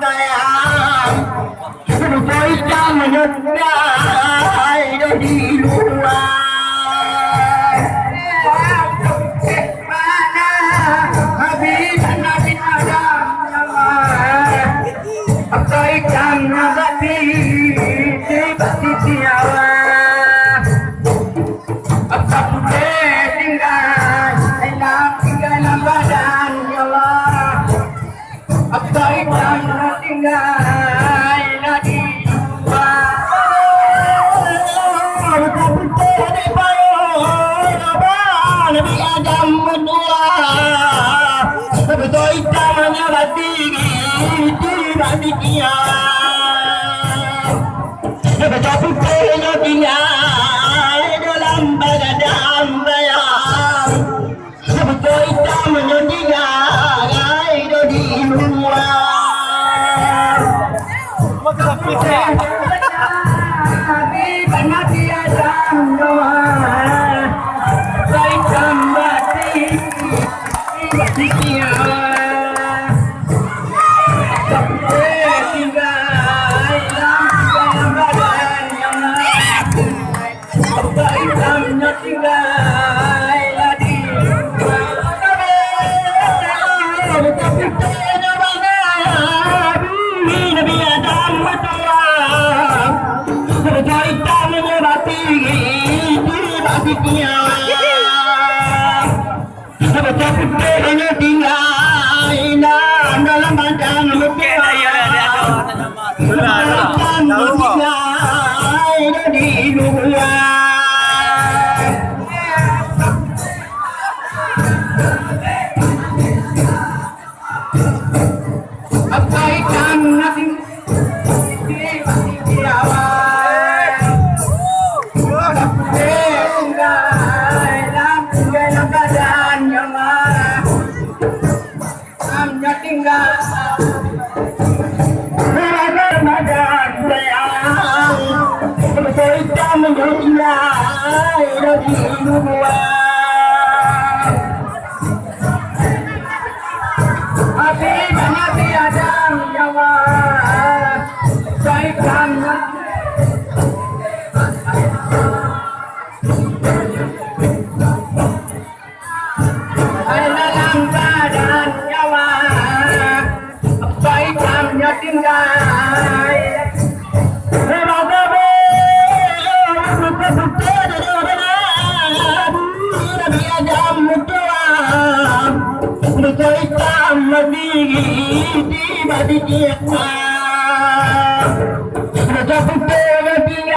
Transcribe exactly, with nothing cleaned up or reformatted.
Sayang, beutôi ka meunyeudai di luwa. Mana Habib Nabi Adam nyawa? Beutôi ka meunyeudai di bati nyawa. Apa putih tinggai, hilang tinggai lam badan, ya Allah. Apa hitam tinggai na di luwa. Apa putih di payung, Nabi Adam meutuah. Beutôi hitam hanya bati, di bati kiamat. Beutôi putih nyoe tinggai dalam badan bayang. Beutôi hitam nyoe tinggai di luwa. Nabi Adam nyoe, hitam bati. Beutôi putih hanya tinggai na dalam badan meutuah. Badan tinggai na di luwa. Apa hitam na tinggai di luwa. Hati, hati ada nyawa. Saya kan dalam keadaan nyawa, apa hitamnya tinggal. Nabi Adam meutuah, beutôi hitam mati di bati kiamat.